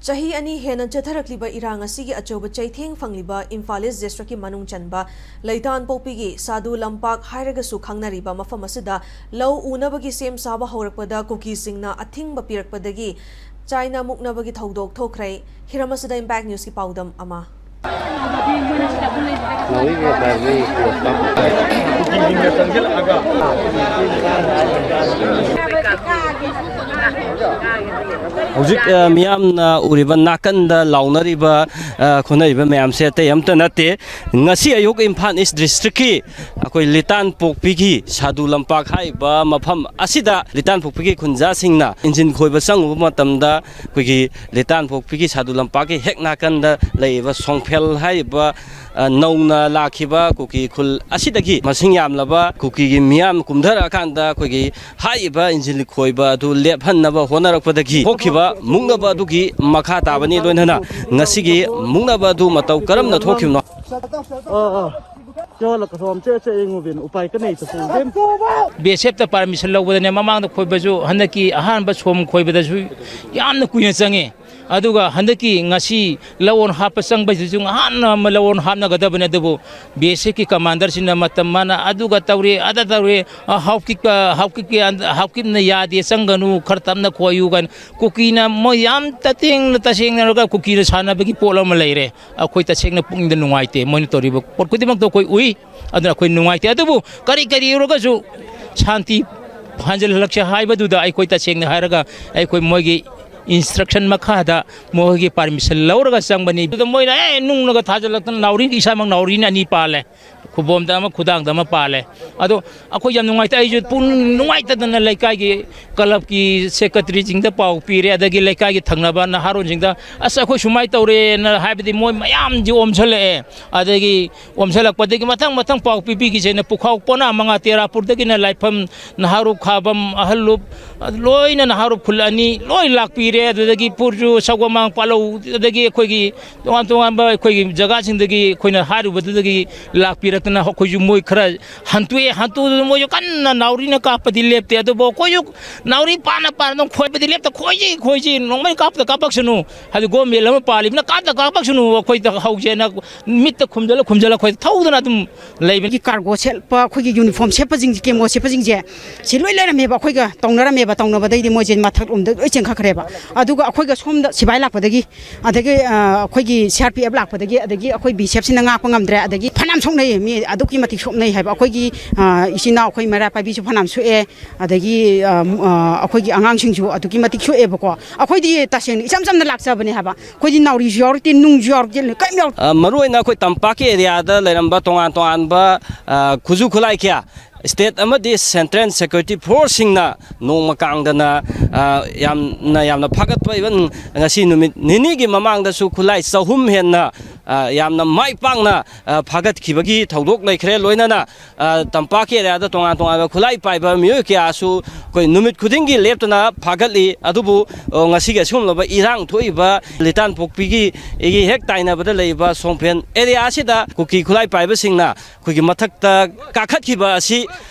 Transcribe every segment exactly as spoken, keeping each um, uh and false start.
ꯆꯍꯤ ꯑꯅꯤ ꯍꯦꯟꯅ ꯆꯠꯊꯔꯛꯂꯤꯕ ꯏꯔꯥꯡ ꯑꯁꯤꯒꯤ ꯑꯆꯧꯕ ꯆꯩꯊꯦꯡ ꯐꯪꯂꯤꯕ ꯏꯝꯐꯥꯜ ꯏꯁ ꯗꯤꯁꯇ꯭ꯔꯤꯛꯀꯤ ꯃꯅꯨꯡ ꯆꯟꯕ ꯂꯩꯇꯥꯟꯄꯣꯛꯄꯤꯒꯤ ꯁꯥꯗꯨ ꯂꯝꯄꯥꯛ ꯍꯥꯏꯔꯒꯁꯨ ꯈꯪꯅꯔꯤꯕ ꯃꯐꯝ ꯑꯁꯤꯗ ꯂꯧ ꯎꯅꯕꯒꯤ ꯁꯦꯝ ꯁꯥꯕ ꯍꯧꯔꯛꯄꯗ ꯀꯨꯀꯤꯁꯤꯡꯅ ꯑꯊꯤꯡꯕ ꯄꯤꯔꯛꯄꯗꯒꯤ ꯆꯥꯏꯅ ꯃꯨꯛꯅꯕꯒꯤ ꯊꯧꯗꯣꯛ ꯊꯣꯛꯈ꯭ꯔꯦ꯫ ꯍꯤꯔꯝ ꯑꯁꯤꯗ ꯏꯝꯄꯦꯛ ꯅ꯭ꯌꯨꯁꯀꯤ ꯄꯥꯎꯗꯝ ꯑꯃ꯫ ꯍꯧꯖꯤꯛ ꯑ, ꯃꯤꯌꯥꯝꯅ ꯎꯔꯤꯕ ꯅꯥꯀꯟꯗ ꯂꯥꯎꯅꯔꯤꯕ, ꯑ, ꯈꯣꯠꯅꯔꯤꯕ ꯃꯌꯥꯝꯁꯦ ꯑꯇꯩ ꯑꯝꯇ ꯅꯠꯇꯦ꯫ ꯉꯁꯤ ꯑꯌꯨꯛ ꯏꯝꯐꯥꯜ ꯏꯁ ꯗꯤꯁꯇ꯭ꯔꯤꯛꯀꯤ ꯑꯩꯈꯣꯏ ꯂꯤꯇꯥꯟ ꯄꯣꯛꯄꯤꯒꯤ ꯁꯥꯗꯨ ꯂꯝꯄꯥꯛ ꯍꯥꯏꯔꯤꯕ ꯃꯐꯝ ꯑꯁꯤꯗ ꯂꯤꯇꯥꯟ ꯄꯣꯛꯄꯤꯒꯤ ꯈꯨꯟꯖꯥꯁꯤꯡꯅ ꯏꯟꯖꯤꯟ ꯈꯣꯏꯕ ꯆꯪꯉꯨꯕ ꯃꯇꯝꯗ ꯑꯩꯈꯣꯏꯒꯤ ꯂꯤꯇꯥꯟ ꯄꯣꯛꯄꯤꯒꯤ ꯁꯥꯗꯨ ꯂꯝꯄꯥꯛꯀꯤ ꯍꯦꯛ ꯅꯥꯀꯟꯗ ꯂꯩꯔꯤꯕ ꯁꯣꯡꯐꯦꯜ ꯍꯥꯏꯔꯤꯕ, ꯑ, ꯅꯧꯅ ꯂꯥꯛꯈꯤꯕ ꯀꯨꯀꯤ ꯈꯨꯜ ꯑꯁꯤꯗꯒꯤ ꯃꯁꯤꯡ ꯌꯥꯝꯂꯕ ꯀꯨꯀꯤꯒꯤ ꯃꯤꯌꯥꯝ ꯀꯨꯝꯊꯔꯛꯑꯀꯥꯟꯗ ꯑꯩꯈꯣꯏꯒꯤ ꯍꯥꯏꯔꯤꯕ ꯏꯟꯖꯤꯟ ꯈꯣꯏꯕ ꯑꯗꯨ ꯂꯦꯞꯍꯟꯅꯕ ꯍꯣꯠꯅꯔꯛꯄꯗꯒꯤ ꯊꯣꯛꯈꯤꯕ ꯃꯨꯛꯅꯕ ꯑꯗꯨꯒꯤ ꯃꯈꯥ ꯇꯥꯕꯅꯤ꯫ ꯂꯣꯏꯅꯅ ꯉꯁꯤꯒꯤ ꯃꯨꯛꯅꯕ ꯑꯗꯨ ꯃꯇꯧ ꯀꯔꯝꯅ ꯊꯣꯛꯈꯤꯕꯅꯣ? ꯑꯥ, ꯑꯥ꯫ ꯆꯣꯜꯂꯒ ꯁꯣꯝ ꯆꯦ ꯆꯦ ꯌꯦꯡꯉꯨꯕꯤꯅ ꯎꯄꯥꯏ ꯀꯅꯩ ꯆꯠꯄ ꯎꯕꯤꯅ꯫ ꯕꯤ ꯑꯦꯁ ꯑꯦꯐꯇ ꯄꯥꯔꯃꯤꯁꯟ ꯂꯧꯕꯗꯅꯦ, ꯃꯃꯥꯡꯗ ꯈꯣꯏꯕꯁꯨ ꯍꯟꯗꯛꯀꯤ ꯑꯍꯥꯟꯕ ꯁꯣꯝ ꯈꯣꯏꯕꯗꯁꯨ ꯌꯥꯝꯅ ꯀꯨꯏꯅ ꯆꯪꯉꯦ꯫ ꯑꯗꯨꯒ ꯍꯟꯗꯛꯀꯤ ꯉꯁꯤ ꯂꯧ ꯑꯣꯟ ꯍꯥꯞꯄ ꯆꯪꯕꯁꯤꯁꯨ ꯉꯍꯥꯟꯅ ꯑꯃ ꯂꯧ ꯑꯣꯟ ꯍꯥꯞꯅꯒꯗꯕꯅꯦ, ꯑꯗꯨꯕꯨ ꯕꯤ ꯑꯦꯁ ꯑꯦꯐꯀꯤ ꯀꯃꯥꯟꯗꯔꯁꯤꯡꯅ ꯃꯇꯝ ꯃꯥꯅ ꯑꯗꯨꯒ ꯇꯧꯔꯦ, ꯑꯗ ꯇꯧꯔꯦ, ꯑ, ꯍꯥꯎꯀꯤꯛ, ꯑ, ꯍꯥꯎꯀꯤꯛꯀꯤ ꯑꯟ-, ꯍꯥꯎꯀꯤꯞꯅ ꯌꯥꯗꯦ, ꯆꯪꯒꯅꯨ, ꯈꯔ ꯇꯞꯅ ꯈꯣꯏꯌꯨ ꯀꯥꯏꯅ ꯀꯨꯀꯤꯅ ꯃꯣꯏ ꯌꯥꯝ ꯇꯁꯦꯡꯅ, ꯇꯁꯦꯡꯅ ꯍꯥꯏꯔꯒ ꯀꯨꯀꯤꯅ ꯁꯥꯟꯅꯕꯒꯤ ꯄꯣꯠ ꯑꯃ ꯂꯩꯔꯦ꯫ ꯑꯩꯈꯣꯏ ꯇꯁꯦꯡꯅ ꯄꯨꯛꯅꯤꯡꯗ ꯅꯨꯡꯉꯥꯏꯇꯦ꯫ ꯃꯣꯏꯅ ꯇꯧꯔꯤꯕ ꯄꯣꯠ ꯈꯨꯗꯤꯡꯃꯛꯇꯣ ꯑꯩꯈꯣꯏ ꯎꯏ꯫ ꯑꯗꯨꯅ ꯑꯩꯈꯣꯏ ꯅꯨꯡꯉꯥꯏꯇꯦ꯫ ꯑꯗꯨꯕꯨ ꯀꯔꯤ ꯀꯔꯤ ꯑꯣꯏꯔꯒꯁꯨ ꯁꯥꯟꯇꯤ ꯍꯟꯖꯤꯜꯍꯜꯂꯛꯁꯦ ꯍꯥꯏꯕꯗꯨꯗ ꯑꯩꯈꯣꯏ ꯇꯁꯦꯡꯅ ꯍꯥꯏꯔꯒ ꯑꯩꯈꯣꯏ ꯃꯣꯏꯒꯤ instruction ꯃꯈꯥꯗ ꯃꯣꯏꯒꯤ permission ꯂꯧꯔꯒ ꯆꯪꯕꯅꯤ꯫ ꯑꯗꯨꯗ ꯃꯣꯏꯅ, "ꯑꯦ, ꯅꯨꯡꯅꯒ ꯊꯥꯖꯤꯜꯂꯛꯇꯅ ꯅꯥꯎꯔꯤ, ꯏꯁꯥꯃꯛ ꯅꯥꯎꯔꯤꯅ ꯑꯅꯤ ꯄꯥꯜꯂꯦ, ꯈꯨꯕꯣꯝꯗ ꯑꯃ, ꯈꯨꯗꯥꯡꯗ ꯑꯃ ꯄꯥꯜꯂꯦ"꯫ ꯑꯗꯣ ꯑꯩꯈꯣꯏ ꯌꯥꯝ ꯅꯨꯡꯉꯥꯏꯇꯦ꯫ ꯑꯩꯁꯨ ꯄꯨꯛꯅꯤꯡ ꯅꯨꯡꯉꯥꯏꯇꯗꯅ ꯂꯩꯀꯥꯏꯒꯤ clubꯀꯤ secretaryꯁꯤꯡꯗ ꯄꯥꯎ ꯄꯤꯔꯦ, ꯑꯗꯒꯤ ꯂꯩꯀꯥꯏꯒꯤ ꯊꯪꯅꯕ ꯅꯍꯥꯔꯣꯟꯁꯤꯡꯗ, "ꯑꯁ, ꯑꯩꯈꯣꯏ ꯁꯨꯃꯥꯏꯅ ꯇꯧꯔꯦꯅ" ꯍꯥꯏꯕꯗꯤ ꯃꯣꯏ ꯃꯌꯥꯝꯁꯤ ꯑꯣꯝꯁꯤꯜꯂꯛꯑꯦ꯫ ꯑꯗꯒꯤ ꯑꯣꯝꯁꯤꯜꯂꯛꯄꯗꯒꯤ ꯃꯊꯪ ꯃꯊꯪ ꯄꯥꯎ ꯄꯤꯕꯤꯈꯤꯁꯦꯅ ꯄꯨꯈꯥꯎ ꯄꯣꯅꯥ ꯃꯉꯥ, ꯇꯦꯔꯥꯄꯨꯔꯗꯒꯤꯅ ꯂꯥꯏꯐꯝ, ꯅꯍꯥꯔꯨꯞ ꯈꯥꯕꯝ, ꯑꯍꯜꯂꯨꯞ, ꯂꯣꯏꯅ ꯅꯍꯥꯔꯨꯞ ꯈꯨꯜ ꯑꯅꯤ ꯂꯣꯏ ꯂꯥꯛꯄꯤꯔꯦ꯫ ꯑꯗꯨꯗꯒꯤ ꯄꯨꯔꯖꯨ, ꯁꯒꯣꯃꯥꯡ, ꯄꯥꯂꯧ, ꯑꯗꯒꯤ ꯑꯩꯈꯣꯏꯒꯤ ꯇꯣꯉꯥꯟ ꯇꯣꯉꯥꯟꯕ ꯑꯩꯈꯣꯏꯒꯤ ꯖꯒꯥꯁꯤꯡꯗꯒꯤ ꯑꯩꯈꯣꯏꯅ ꯍꯥꯏꯔꯨꯕꯗꯨꯗꯒꯤ ꯂꯥꯛꯄꯤꯔꯛꯇꯅ ꯑꯩꯈꯣꯏꯁꯨ ꯃꯣꯏ ꯈꯔ ꯍꯟꯇꯣꯛꯑꯦ꯫ ꯍꯟꯇꯣꯛꯑꯗꯨꯅ ꯃꯣꯏꯁꯨ ꯀꯟꯅ ꯅꯥꯎꯔꯤꯅ ꯀꯥꯞꯄꯗꯤ ꯂꯦꯞꯇꯦ, ꯑꯗꯨꯕꯨ ꯑꯩꯈꯣꯏꯁꯨ ꯅꯥꯎꯔꯤ ꯄꯥꯅ ꯄꯥꯅ ꯑꯗꯨꯝ ꯈꯣꯏꯕꯗꯤ ꯂꯦꯞꯇ ꯈꯣꯏꯁꯤ ꯈꯣꯏꯁꯤ ꯅꯣꯡꯃꯩ ꯀꯥꯞꯇ ꯀꯥꯞꯄꯛꯁꯅꯨ, ꯍꯥꯏꯗꯤ ꯒꯣꯔꯃꯦꯟ ꯑꯃ ꯄꯥꯜꯂꯤꯕꯅ ꯀꯥꯞꯇ ꯀꯥꯞꯄꯛꯁꯅꯨ, ꯑꯩꯈꯣꯏꯗ ꯍꯧꯖꯦꯅ ꯃꯤꯠꯇ ꯈꯨꯝꯖꯤꯜꯂ ꯈꯨꯝꯖꯤꯜꯂ ꯑꯩꯈꯣꯏ ꯊꯧꯗꯅ ꯑꯗꯨꯝ ꯂꯩꯕꯅꯤ꯫ ꯑꯩꯈꯣꯏꯒꯤ ꯀꯥꯔꯒꯣ ꯁꯦꯠꯄ, ꯑꯩꯈꯣꯏꯒꯤ ꯌꯨꯅꯤꯐꯣꯔꯝ ꯁꯦꯠꯄꯁꯤꯡꯁꯦ, ꯀꯦꯃꯣ ꯁꯦꯠꯄꯁꯤꯡꯁꯦ, ꯁꯤ ꯂꯣꯏ ꯂꯩꯔꯝꯃꯦꯕ꯫ ꯑꯩꯈꯣꯏꯒ ꯇꯧꯅꯔꯝꯃꯦꯕ꯫ ꯇꯧꯅꯕꯗꯩꯗꯤ ꯃꯣꯏꯁꯦ ꯃꯊꯛꯂꯣꯝꯗ ꯂꯣꯏ ꯆꯦꯟꯈꯠꯈ꯭ꯔꯦꯕ꯫ ꯑꯗꯨꯒ ꯑꯩꯈꯣꯏꯒ ꯁꯣꯝꯗ ꯁꯤꯐꯥꯏ ꯂꯥꯛꯄꯗꯒꯤ, ꯑꯗꯒꯤ ꯑ, ꯑꯩꯈꯣꯏꯒꯤ ꯁꯤ ꯑꯥꯔ ꯄꯤ ꯑꯦꯐ ꯂꯥꯛꯄꯗꯒꯤ, ꯑꯗꯒꯤ ꯑꯩꯈꯣꯏ ꯕꯤ ꯑꯦꯁ ꯑꯦꯐꯁꯤꯅ ꯉꯥꯛꯄ ꯉꯝꯗ꯭ꯔꯦ, ꯑꯗꯒꯤ ꯐꯅꯌꯥꯝ ꯁꯣꯛꯅꯩꯌꯦ, ꯃꯤ ꯑꯗꯨꯛꯀꯤ ꯃꯇꯤꯛ ꯁꯣꯛꯅꯩ ꯍꯥꯏꯕ꯫ ꯑꯩꯈꯣꯏꯒꯤ ꯑ, ꯏꯆꯤꯟ ꯏꯅꯥꯎ, ꯑꯩꯈꯣꯏ ꯃꯩꯔꯥ ꯄꯥꯏꯕꯤꯁꯨ ꯐꯅꯌꯥꯝ ꯁꯣꯛꯑꯦ, ꯑꯗꯒꯤ ꯑ, ꯑ, ꯑꯩꯈꯣꯏꯒꯤ ꯑꯉꯥꯡꯁꯤꯡꯁꯨ ꯑꯗꯨꯛꯀꯤ ꯃꯇꯤꯛ ꯁꯣꯛꯑꯦꯕꯀꯣ꯫ ꯑꯩꯈꯣꯏꯗꯤ ꯇꯁꯦꯡꯅ ꯏꯆꯝ ꯆꯝꯅ ꯂꯥꯛꯆꯕꯅꯦ ꯍꯥꯏꯕ꯫ ꯑꯩꯈꯣꯏꯗꯤ ꯅꯥꯎꯔꯤꯁꯨ ꯌꯥꯎꯔꯛꯇꯦ, ꯅꯨꯡꯁꯨ ꯌꯥꯎꯔꯛꯇꯦ, ꯀꯔꯤꯝ ꯌꯥꯎꯔꯛꯇꯦ꯫ ꯑ, ꯃꯔꯨꯑꯣꯏꯅ ꯑꯩꯈꯣꯏ ꯇꯝꯄꯥꯛꯀꯤ ꯑꯦꯔꯤꯌꯥꯗ ꯂꯩꯔꯝꯕ ꯇꯣꯉꯥꯟ ꯇꯣꯉꯥꯟꯕ, ꯑ, ꯈꯨꯠꯁꯨ ꯈꯨꯠꯂꯥꯏ ꯀꯌꯥ ꯁ꯭ꯇꯦꯠ ꯑꯃꯗꯤ ꯁꯦꯟꯇ꯭ꯔꯦꯜ ꯁꯦꯀ꯭ꯌꯨꯔꯤꯇꯤ ꯐꯣꯔꯁꯁꯤꯡꯅ ꯅꯣꯡꯃ ꯀꯥꯡꯗꯅ, ꯑ, ꯌꯥꯝꯅ, ꯌꯥꯝꯅ ꯐꯥꯒꯠꯄ, even ꯉꯁꯤ ꯅꯨꯃꯤꯠ ꯅꯤꯅꯤꯒꯤ ꯃꯃꯥꯡꯗꯁꯨ ꯈꯨꯠꯂꯥꯏ ꯆꯍꯨꯝ ꯍꯦꯟꯅ, ꯑ, ꯌꯥꯝꯅ ꯃꯥꯏ ꯄꯥꯛꯅ, ꯑ, ꯐꯥꯒꯠꯈꯤꯕꯒꯤ ꯊꯧꯗꯣꯛ ꯂꯩꯈ꯭ꯔꯦ꯫ ꯂꯣꯏꯅꯅ, ꯑ, ꯇꯝꯄꯥꯛꯀꯤ ꯑꯦꯔꯤꯌꯥꯗ ꯇꯣꯉꯥꯟ ꯇꯣꯉꯥꯟꯕ ꯈꯨꯠꯂꯥꯏ ꯄꯥꯏꯕ ꯃꯤꯑꯣꯏ ꯀꯌꯥꯁꯨ ꯑꯩꯈꯣꯏ ꯅꯨꯃꯤꯠ ꯈꯨꯗꯤꯡꯒꯤ ꯂꯦꯞꯇꯅ ꯐꯥꯒꯠꯂꯤ꯫ ꯑꯗꯨꯕꯨ, ꯑ, ꯉꯁꯤꯒꯤ ꯑꯁꯤꯒꯨꯝꯂꯕ ꯏꯔꯥꯡ ꯊꯣꯛꯏꯕ ꯂꯤꯇꯥꯟꯄꯣꯛꯄꯤꯒꯤ ꯍꯦꯛ ꯇꯥꯏꯅꯕꯗ ꯂꯩꯔꯤꯕ ꯁꯣꯡꯐꯦꯟ ꯑꯦꯔꯤꯌꯥ ꯑꯁꯤꯗ ꯀꯨꯀꯤ ꯈꯨꯠꯂꯥꯏ ꯄꯥꯏꯕꯁꯤꯡꯅ ꯑꯩꯈꯣꯏꯒꯤ ꯃꯊꯛꯇ ꯀꯥꯈꯠꯈꯤꯕ ꯑꯁꯤ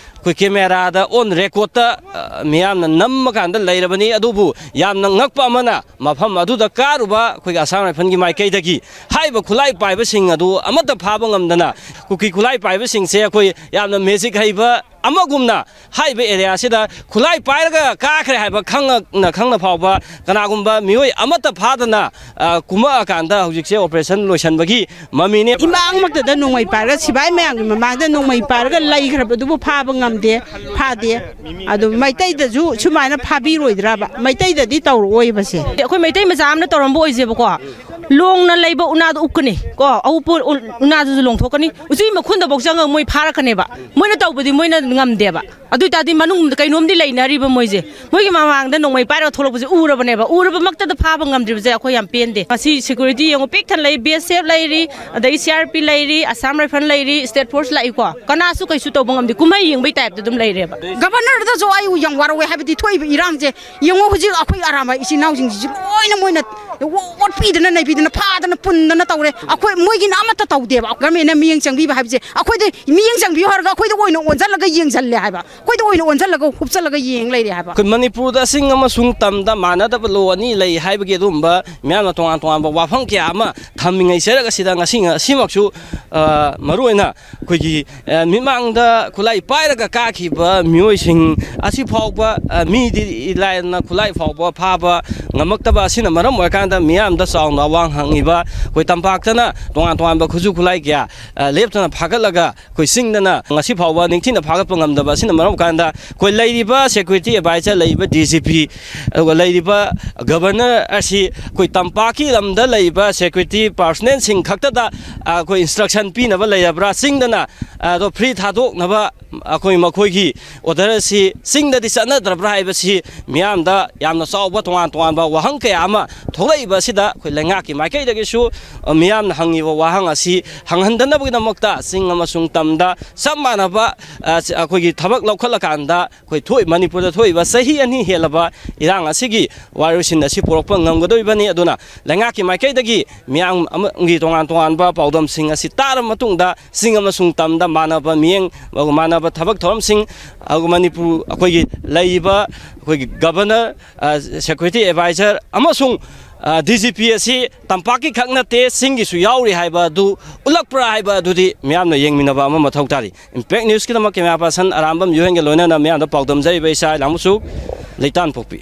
ꯑꯩꯈꯣꯏ ꯀꯦꯃꯦꯔꯥꯗ ꯑꯣꯟ ꯔꯦꯀꯣꯔꯠꯇ, ꯑ, ꯃꯤꯌꯥꯝꯅ ꯅꯝꯃꯀꯥꯟꯗ ꯂꯩꯔꯕꯅꯤ꯫ ꯑꯗꯨꯕꯨ ꯌꯥꯝꯅ ꯉꯛꯄ ꯑꯃꯅ, ꯃꯐꯝ ꯑꯗꯨꯗ ꯀꯥꯔꯨꯕ ꯑꯩꯈꯣꯏꯒꯤ ꯑꯁꯥꯝ ꯔꯥꯏꯐꯜꯒꯤ ꯃꯥꯏꯀꯩꯗꯒꯤ ꯍꯥꯏꯔꯤꯕ ꯈꯨꯠꯂꯥꯏ ꯄꯥꯏꯕꯁꯤꯡ ꯑꯗꯨ ꯑꯃꯠꯇ ꯐꯥꯕ ꯉꯝꯗꯅ, ꯀꯨꯀꯤ ꯈꯨꯠꯂꯥꯏ ꯄꯥꯏꯕꯁꯤꯡꯁꯦ ꯑꯩꯈꯣꯏ ꯌꯥꯝꯅ ꯃꯦꯖꯤꯛ ꯍꯩꯕ ꯑꯃꯒꯨꯝꯅ ꯍꯥꯏꯔꯤꯕ ꯑꯦꯔꯤꯌꯥꯁꯤꯗ ꯈꯨꯠꯂꯥꯏ ꯄꯥꯏꯔꯒ ꯀꯥꯈ꯭ꯔꯦ ꯍꯥꯏꯕ ꯈꯪꯅ ꯈꯪꯅ ꯐꯥꯎꯕ ꯀꯅꯥꯒꯨꯝꯕ ꯃꯤꯑꯣꯏ ꯑꯃꯠꯇ ꯐꯥꯗꯅ, ꯑ, ꯀꯨꯝꯃꯛꯑꯀꯥꯟꯗ ꯍꯧꯖꯤꯛꯁꯦ ꯑꯣꯄꯔꯦꯁꯟ ꯂꯣꯏꯁꯤꯟꯕꯒꯤ ꯃꯃꯤꯅꯦ꯫ ꯏꯃꯥꯡꯃꯛꯇꯗ ꯅꯣꯡꯃꯩ ꯄꯥꯏꯔꯒ, ꯁꯤꯐꯥꯏ ꯃꯌꯥꯝꯒꯤ ꯃꯃꯥꯡꯗ ꯅꯣꯡꯃꯩ ꯄꯥꯏꯔꯒ ꯂꯩꯈ꯭ꯔꯕꯗꯨꯕꯨ ꯐꯥꯕ ꯉꯝꯗꯦ, ꯐꯥꯗꯦ꯫ ꯑꯗꯨ ꯃꯩꯇꯩꯗꯁꯨ ꯁꯨꯃꯥꯏꯅ ꯐꯥꯕꯤꯔꯣꯏꯗ꯭ꯔꯕ? ꯃꯩꯇꯩꯗꯗꯤ ꯇꯧꯔꯛꯑꯣꯏꯕꯁꯦ꯫ ꯑꯩꯈꯣꯏ ꯃꯩꯇꯩ ꯃꯆꯥ ꯑꯃꯅ ꯇꯧꯔꯝꯕ ꯑꯣꯏꯁꯦꯕꯀꯣ, ꯂꯣꯡꯅ ꯂꯩꯕ ꯎꯅꯥꯗꯣ ꯎꯞꯀꯅꯤ ꯀꯣ, ꯑꯎꯞꯄ ꯎ-, ꯎꯅꯥꯗꯨꯁꯨ ꯂꯣꯡꯊꯣꯛꯀꯅꯤ, ꯎꯆꯤ ꯃꯈꯨꯟꯗꯐꯧ ꯆꯪꯉꯒ ꯃꯣꯏ ꯐꯥꯔꯛꯀꯅꯦꯕ꯫ ꯃꯣꯏꯅ ꯇꯧꯕꯗꯤ ꯃꯣꯏꯅ ꯉꯝꯗꯦꯕ꯫ ꯑꯗꯨ ꯑꯣꯏꯇꯥꯔꯗꯤ ꯃꯅꯨꯡꯗ ꯀꯩꯅꯣꯝꯗꯤ ꯂꯩꯅꯔꯤꯕ ꯃꯣꯏꯁꯦ꯫ ꯃꯣꯏꯒꯤ ꯃꯃꯥꯡꯗ ꯅꯣꯡꯃꯩ ꯄꯥꯏꯔꯒ ꯊꯣꯛꯂꯛꯄꯁꯦ ꯎꯔꯕꯅꯦꯕ꯫ ꯎꯔꯕꯃꯛꯇꯗ ꯐꯥꯕ ꯉꯝꯗ꯭ꯔꯤꯕꯁꯦ ꯑꯩꯈꯣꯏ ꯌꯥꯝ ꯄꯦꯟꯗꯦ꯫ ꯉꯁꯤ ꯁꯦꯀ꯭ꯌꯨꯔꯤꯇꯤ ꯌꯦꯡꯉꯨ, ꯄꯤꯛ ꯊꯟꯅ ꯂꯩ, ꯕꯤ ꯑꯦꯁ ꯑꯦꯐ ꯂꯩꯔꯤ, ꯑꯗꯒꯤ ꯁꯤ ꯑꯥꯔ ꯄꯤ ꯂꯩꯔꯤ, ꯑꯁꯥꯝ ꯔꯥꯏꯐꯜ ꯂꯩꯔꯤ, ꯁ꯭ꯇꯦꯠ ꯐꯣꯔꯁ ꯂꯥꯛꯏꯀꯣ꯫ ꯀꯅꯥꯁꯨ ꯀꯩꯁꯨ ꯇꯧꯕ ꯉꯝꯗꯦ, ꯀꯨꯝꯍꯩ ꯌꯦꯡꯕꯩ ꯇꯥꯏꯞꯇ ꯑꯗꯨꯝ ꯂꯩꯔꯦꯕ꯫ ꯒꯕꯔꯅꯔꯗꯁꯨ ꯑꯩ ꯌꯥꯝ ꯋꯥꯔꯧꯋꯦ, ꯍꯥꯏꯕꯗꯤ ꯊꯣꯛꯏꯕ ꯏꯔꯥꯡꯁꯦ ꯌꯦꯡꯉꯣ, ꯍꯧꯖꯤꯛ ꯑꯩꯈꯣꯏ ꯑꯔꯥꯝꯕꯥꯏ ꯏꯆꯤꯟ ꯏꯅꯥꯎꯁꯤꯡꯁꯤꯁꯨ ꯂꯣꯏꯅ ꯃꯣꯏꯅ ꯑꯣꯠꯄꯤꯗꯅ ꯅꯩꯕꯤꯗꯅ ꯐꯥꯗꯅ ꯄꯨꯟꯗꯅ ꯇꯧꯔꯦ꯫ ꯑꯩꯈꯣꯏ, ꯃꯣꯏꯒꯤꯅ ꯑꯃꯠꯇ ꯇꯧꯗꯦꯕ꯫ ꯒꯚꯔꯟꯃꯦꯟꯅ ꯃꯤꯠꯌꯦꯡ ꯆꯪꯕꯤꯕ ꯍꯥꯏꯕꯁꯦ, ꯑꯩꯈꯣꯏꯗ ꯃꯤꯠꯌꯦꯡ ꯆꯪꯕꯤꯌꯨ ꯍꯥꯏꯔꯒ ꯑꯩꯈꯣꯏꯗ ꯑꯣꯏꯅ ꯑꯣꯟꯁꯤꯜꯂꯒ ꯌꯦꯡꯁꯤꯜꯂꯦ ꯍꯥꯏꯕ, ꯑꯩꯈꯣꯏꯗ ꯑꯣꯏꯅ ꯑꯣꯟꯁꯤꯜꯂꯒ ꯍꯨꯞꯆꯜꯂꯒ ꯌꯦꯡ ꯂꯩꯔꯦ ꯍꯥꯏꯕ꯫ ꯑꯩꯈꯣꯏ ꯃꯅꯤꯄꯨꯔꯗ ꯆꯤꯡ ꯑꯃꯁꯨꯡ ꯇꯝꯗ ꯃꯥꯟꯅꯗꯕ ꯂꯣ ꯑꯅꯤ ꯂꯩ ꯍꯥꯏꯕꯒꯤ ꯑꯗꯨꯒꯨꯝꯕ ꯃꯤꯌꯥꯝꯅ ꯇꯣꯉꯥꯟ ꯇꯣꯉꯥꯟꯕ ꯋꯥꯐꯝ ꯀꯌꯥ ꯑꯃ ꯊꯝꯃꯤꯉꯩ ꯆꯩꯔꯛ ꯑꯁꯤꯗ ꯉꯁꯤ, ꯉꯁꯤꯃꯛꯁꯨ, ꯑ, ꯃꯔꯨꯑꯣꯏꯅ ꯑꯩꯈꯣꯏꯒꯤ, ꯑ, ꯃꯤꯃꯥꯡꯗ ꯈꯨꯠꯂꯥꯏ ꯄꯥꯏꯔꯒ ꯀꯥꯈꯤꯕ ꯃꯤꯑꯣꯏꯁꯤꯡ ꯑꯁꯤ ꯐꯥꯎꯕ, ꯑ, ꯃꯤꯗꯤ ꯂꯥꯏꯔꯅ ꯈꯨꯠꯂꯥꯏ ꯐꯥꯎꯕ ꯐꯥꯕ ꯉꯝꯃꯛꯇꯕ ꯑꯁꯤꯅ ꯃꯔꯝ ꯑꯣꯏꯔꯀꯥꯟꯗ ꯃꯤꯌꯥꯝꯗ ꯆꯥꯎꯅ ꯑꯋꯥꯡ ꯍꯪꯉꯤꯕ ꯑꯩꯈꯣꯏ ꯇꯝꯄꯥꯛꯇꯅ ꯇꯣꯉꯥꯟ ꯇꯣꯉꯥꯟꯕ ꯈꯨꯠꯁꯨ ꯈꯨꯠꯂꯥꯏ ꯀꯌꯥ, ꯑ, ꯂꯦꯞꯇꯅ ꯐꯥꯒꯠꯂꯒ ꯑꯩꯈꯣꯏ ꯆꯤꯡꯗꯅ ꯉꯁꯤ ꯐꯥꯎꯕ ꯅꯤꯡꯊꯤꯅ ꯐꯥꯒꯠꯄ ꯉꯝꯗꯕ ꯑꯁꯤꯅ ꯃꯔꯝ ꯑꯣꯏꯔꯀꯥꯟꯗ ꯑꯩꯈꯣꯏ ꯂꯩꯔꯤꯕ ꯁꯦꯀ꯭ꯌꯨꯔꯤꯇꯤ ꯑꯦꯗꯚꯥꯏꯖꯔ, ꯂꯩꯔꯤꯕ ꯗꯤ ꯖꯤ ꯄꯤ, ꯑꯗꯨꯒ ꯂꯩꯔꯤꯕ ꯒꯕꯔꯅꯔ ꯑꯁꯤ ꯑꯩꯈꯣꯏ ꯇꯝꯄꯥꯛꯀꯤ ꯂꯝꯗ ꯂꯩꯔꯤꯕ ꯁꯦꯀ꯭ꯌꯨꯔꯤꯇꯤ ꯄꯥꯔꯁꯣꯅꯦꯜꯁꯤꯡ ꯈꯛꯇꯗ, ꯑ, ꯑꯩꯈꯣꯏ ꯏꯟꯁꯇ꯭ꯔꯛꯁꯟ ꯄꯤꯅꯕ ꯂꯩꯔꯕ꯭ꯔꯥ? ꯆꯤꯡꯗꯅ, ꯑ, ꯑꯗꯣ ꯐ꯭ꯔꯤ ꯊꯥꯗꯣꯛꯅꯕ ꯑꯩꯈꯣꯏ ꯃꯈꯣꯏꯒꯤ ꯑꯣꯔꯗꯔ ꯑꯁꯤ ꯆꯤꯡꯗꯗꯤ ꯆꯠꯅꯗ꯭ꯔꯕ꯭ꯔꯥ ꯍꯥꯏꯕꯁꯤ ꯃꯤꯌꯥꯝꯗ ꯌꯥꯝꯅ ꯆꯥꯎꯕ ꯇꯣꯉꯥꯟ ꯇꯣꯉꯥꯟꯕ ꯋꯥꯍꯪ ꯀꯌꯥ ꯑꯃ ꯊꯣꯛꯂꯛꯏꯕ ꯑꯁꯤꯗ ꯑꯩꯈꯣꯏ ꯂꯩꯉꯥꯛꯀꯤ ꯃꯥꯏꯀꯩꯗꯒꯤꯁꯨ, ꯑ, ꯃꯤꯌꯥꯝꯅ ꯍꯪꯉꯤꯕ ꯋꯥꯍꯪ ꯑꯁꯤ ꯍꯪꯍꯟꯗꯅꯕꯒꯤꯗꯃꯛꯇ ꯆꯤꯡ ꯑꯃꯁꯨꯡ ꯇꯝꯗ ꯆꯞ ꯃꯥꯟꯅꯕ, ꯑ, ꯑꯩꯈꯣꯏꯒꯤ ꯊꯕꯛ ꯂꯧꯈꯠꯂꯀꯥꯟꯗ ꯑꯩꯈꯣꯏ ꯊꯣꯛꯏ, ꯃꯅꯤꯄꯨꯔꯗ ꯊꯣꯛꯏꯕ ꯆꯍꯤ ꯑꯅꯤ ꯍꯦꯜꯂꯕ ꯏꯔꯥꯡ ꯑꯁꯤꯒꯤ ꯋꯥꯔꯣꯏꯁꯤꯟ ꯑꯁꯤ ꯄꯨꯔꯛꯄ ꯉꯝꯒꯗꯧꯔꯤꯕꯅꯤ꯫ ꯑꯗꯨꯅ ꯂꯩꯉꯥꯛꯀꯤ ꯃꯥꯏꯀꯩꯗꯒꯤ ꯃꯤꯌꯥꯝꯒꯤ ꯇꯣꯉꯥꯟ ꯇꯣꯉꯥꯟꯕ ꯄꯥꯎꯗꯝꯁꯤꯡ ꯑꯁꯤ ꯇꯥꯔꯕ ꯃꯇꯨꯡꯗ ꯆꯤꯡ ꯑꯃꯁꯨꯡ ꯇꯝꯗ ꯃꯥꯟꯅꯕ ꯃꯤꯠꯌꯦꯡ, ꯃꯥꯟꯅꯕ ꯊꯕꯛ ꯊꯧꯔꯝꯁꯤꯡ, ꯑꯗꯨꯒ ꯃꯅꯤꯄꯨꯔ ꯑꯩꯈꯣꯏꯒꯤ ꯂꯩꯔꯤꯕ ꯑꯩꯈꯣꯏꯒꯤ ꯒꯕꯔꯅꯔ, ꯑ, ꯁꯦꯀ꯭ꯌꯨꯔꯤꯇꯤ ꯑꯦꯗꯚꯥꯏꯖꯔ ꯑꯃꯁꯨꯡ, ꯑ, ꯗꯤ ꯖꯤ ꯄꯤ ꯑꯁꯤ ꯇꯝꯄꯥꯛꯀꯤ ꯈꯛ ꯅꯠꯇꯦ, ꯆꯤꯡꯒꯤꯁꯨ ꯌꯥꯎꯔꯤ ꯍꯥꯏꯕ ꯑꯗꯨ ꯎꯠꯂꯛꯄ꯭ꯔꯥ ꯍꯥꯏꯕ ꯑꯗꯨꯗꯤ ꯃꯤꯌꯥꯝꯅ ꯌꯦꯡꯃꯤꯟꯅꯕ ꯑꯃ ꯃꯊꯧ ꯇꯥꯔꯤ꯫ ꯏꯝꯄꯦꯛ ꯅ꯭ꯌꯨꯁꯀꯤꯗꯃꯛ ꯀꯦꯃꯦꯔꯥ ꯄꯥꯔꯁꯟ ꯑꯔꯥꯝꯕꯝ ꯌꯨꯍꯦꯟꯒ ꯂꯣꯏꯅꯅ ꯃꯤꯌꯥꯝꯗ ꯄꯥꯎꯗꯝꯖꯔꯤꯕ ꯏꯆꯥ ꯏꯂꯥꯃꯨꯁꯨ ꯂꯩꯇꯥꯟ ꯄꯣꯛꯄꯤ꯫